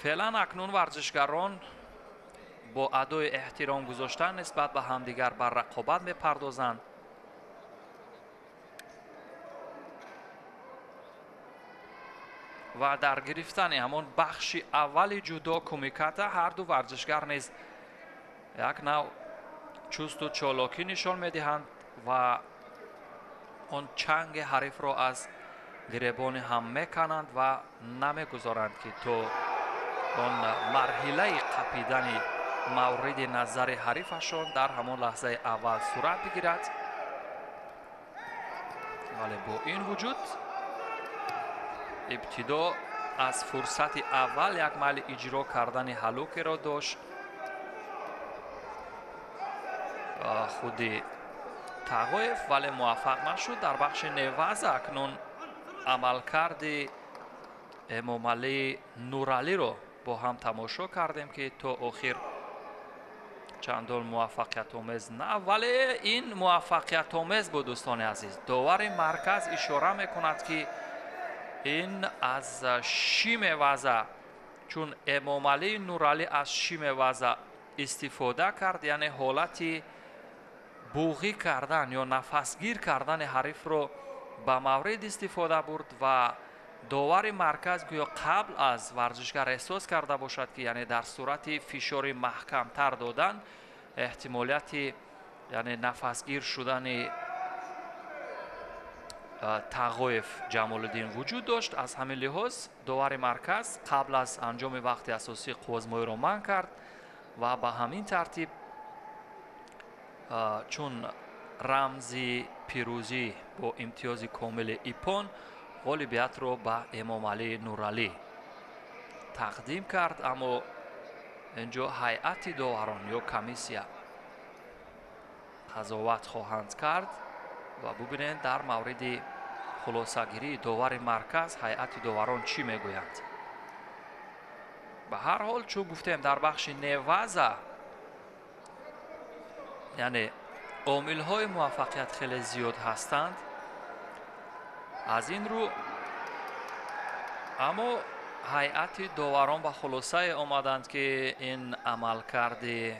Феълан акнун варзишгарон бо адои эҳтиром гузоштан нисбат ба ҳамдигар бар рақобат мепардозанд. Ва дар гирифтани ҳамон бахши аввали ҷудо кумиката ҳар ду варзишгар низ як нав чусту чолокӣ нишон медиҳанд ва он чанги ҳарифро аз гиребони ҳам мекананд ва намегузоранд, ки то он марҳилаи қапидани мавриди назари ҳарифашон дар ҳамон лаҳзаи аввал сурат бигирад. Вале бо ин вуҷуд ибтидо аз фурсати аввал як майли иҷро кардани ҳалукеро дошт худи Тағоев, вале муваффақ нашуд. Дар бахши неваза акнун амалкарди Эмомалӣ Нуралиро бо ҳам тамошо кардем, ки то охир чандон муваффақиятомез на, вале ин муваффақиятомез буд. Дӯстони азиз, довари марказ ишора мекунад, ки ин аз шимеваза, чун Эмомалӣ Нуралӣ аз шимеваза истифода кард, яъне ҳолати буғӣ кардан ё нафасгир кардани ҳарифро ба маврид истифода бурд ва довари марказ гӯё қабл аз варзишгар эҳсос карда бошад, ки яъне дар сурати фишори маҳкамтар додан эҳтимолияти яъне нафасгир шудани Тағоев Ҷамолиддин вуҷуд дошт. Аз ҳамин лиҳоз довари марказ қабл аз анҷоми вақти асосӣ қуввозмоиро манъ кард ва ба ҳамин тартиб чун рамзи пирӯзӣ бо имтиёзи комили ипон ғолибиятро ба Эмомалӣ Нуралӣ тақдим кард. Аммо инҷо ҳайати доварон ё комиссия қазоват хоҳанд кард ва бубинед дар мавриди хулосагирии довари марказ ҳайати доварон чӣ мегӯянд. Ба ҳар ҳол, чун гуфтем, дар бахши неваза яъне омилҳои муваффақият хеле зиёд ҳастанд. Аз ин рӯ аммо ҳайати доварон ба хулосае омаданд, ки ин амалкарди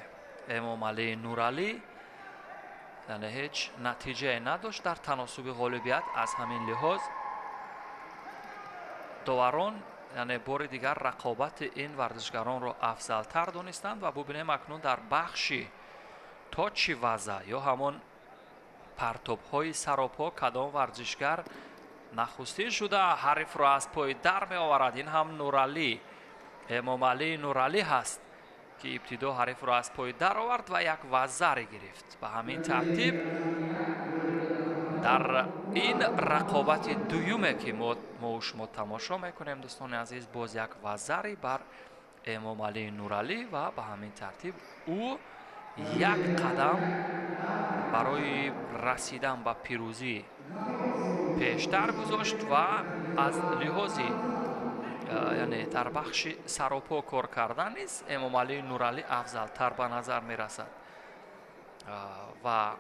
Эмомалӣ Нуралӣ яъне ҳеҷ натиҷае надошт дар таносуби ғолибият. Аз ҳамин лиҳоз доварон яъне бори дигар рақобати ин варзишгаронро афзалтар донистанд ва бубинем акнун дар бахши точи ваза ё ҳамон партобҳои саропо кадом варзишгар нахустин шуда ҳарифро аз пой дар меоварад. Ин ҳам Нуралӣ, Эмомалӣ Нуралӣ ҳаст, ки ибтидо ҳарифро аз пой даровард ва як вазаре гирифт. Ба ҳамин тартиб дар ин рақобати дуюме, ки мо шумо тамошо мекунем, дӯстони азиз, боз як вазаре бар Эмомалӣ Нуралӣ ва ба ҳамин тартиб ӯ як қадам барои расидан ба пирӯзӣ пештар гузошт ва аз лиҳози яъне дар бахши саропо кор кардан низ Эмомалӣ Нуралӣ афзалтар ба назар мерасад. Ва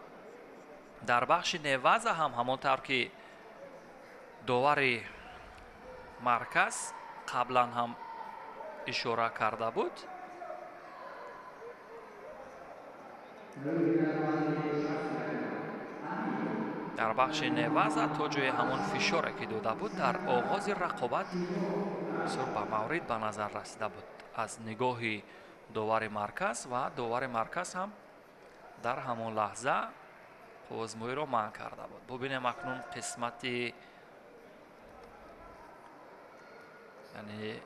дар бахши неваза ҳам ҳамон тавр ки довари марказ қаблан ҳам ишора карда буд, дар бахши неваза то ҷои ҳамон фишоре ки дода буд дар оғози рақобат бисёр ба маврид ба назар расида буд аз нигоҳи довари марказ ва довари марказ ҳам дар ҳамон лаҳза қуввозмоиро манъ карда буд. Бубинем акнун қисмати яъне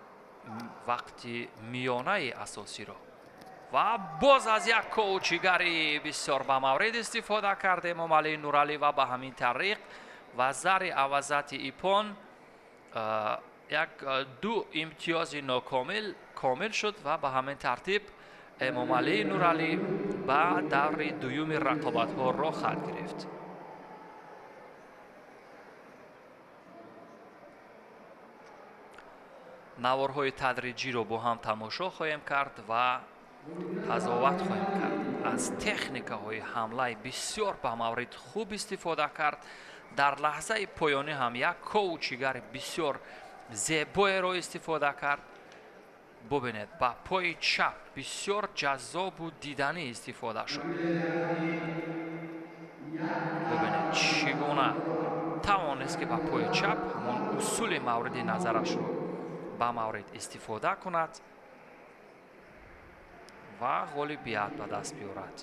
вақти миёнаи асосиро ва боз аз як коучигари бисёр ба маврид истифода кард Эмомалӣ Нуралӣ ва ба ҳамин тариқ вазари авазати ипон як ду имтиёзи нокомил комил шуд ва ба ҳамин тартиб Эмомалӣ Нуралӣ ба даври дуюми рақобатҳо роҳ хат гирифт. Наворҳои тадриҷиро бо ҳам тамошо хоҳем кард ва қазоват хоҳем кард. Аз техникаҳои ҳамлаи бисёр ба маврид хуб истифода кард. Дар лаҳзаи поёнӣ ҳам як коучигари бисёр зебоеро истифода кард. Бубинед, ба пои чап бисёр ҷаззобу диданӣ истифода шуд. Бубинед, чӣ гуна тавонист, ки ба пои чап ҳамон усули мавриди назарашро ба маврид истифода кунад ва ғолибият ба даст биёрад.